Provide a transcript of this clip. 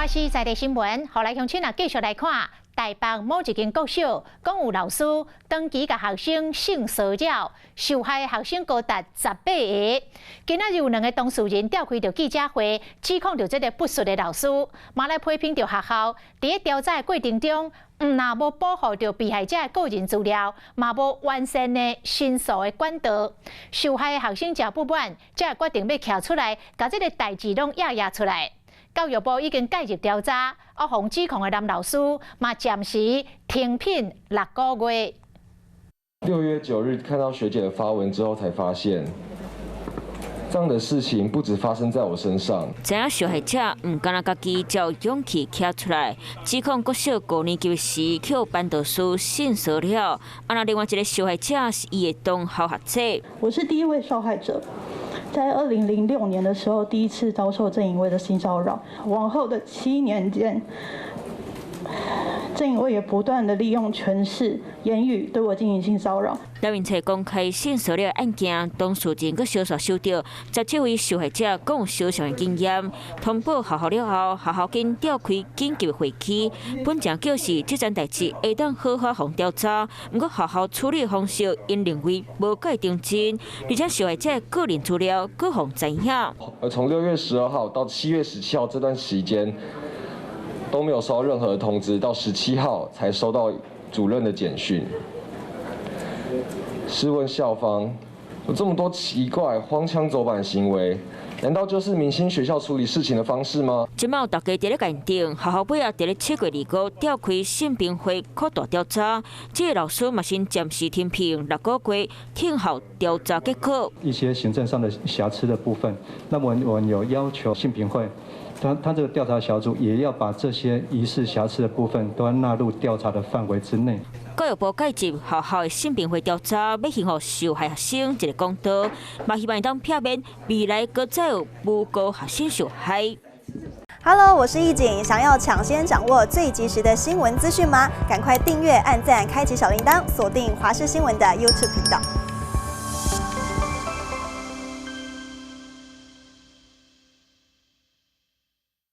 華視在地新聞，予來鄉親啊，繼續來看台北某一間國小，講有老師長期共學生性騷擾，受害學生高達18個。今仔日有兩个當事人召開著記者會，指控著這个不實的老師，嘛來批評著學校佇咧調查的過程中，毋但無保護著被害者的個人資料，嘛無完善的申訴的管道。受害的學生誠不滿，才會決定欲徛出來，共這个代誌攏掖掖出來。教育部已經介入調查，予人指控的男老師嘛暫時停聘6個月。6月9日看到學姐的發文之後，才發現這樣的事情不止發生在我身上。知影受害者毋敢若家己才有勇氣徛出來，指控國小高年級時予班導師性騷擾。啊，那另外一个受害者是伊的同校學姐。我是第一位受害者。在2006年的時候，第一次遭受鄭穎薇的性騷擾。往後的7年間，鄭穎薇也不斷的利用權勢、言語對我進行性騷擾。劉明冊公開性騷擾案件，當事人閣相續收著17位受害者講相像的經驗，通報學校了後，學校緊召開緊急會議。本正叫是這件代誌會當好好予調查，毋過學校處理方式，𪜶認為無夠認真，而且受害者個人資料閣予人知影。而從6月12號到7月17號這段時間，都沒有收到任何通知，到17號才收到主任的簡訊。試問校方，有這麼多奇怪、荒腔走板行為，難道就是明星學校處理事情的方式嗎？這擺大家佇咧認定，學校尾仔佇咧7月25召開性平會擴大調查，這个老師嘛先暫時停聘6個月，聽候調查結果。一些行政上的瑕疵的部分，那麼我們有要求性平會，他這個調查小組也要把這些疑似瑕疵的部分都要納入調查的範圍之內。教育部介入學校的性平會調查，欲還予受害學生一个公道，嘛希望會當避免未來閣再有無辜學生受害。 Hello，我是易景，想要搶先掌握最及時的新聞資訊嗎？趕快訂閱、按讚、開啟小鈴鐺，鎖定華視新聞的 YouTube 頻道。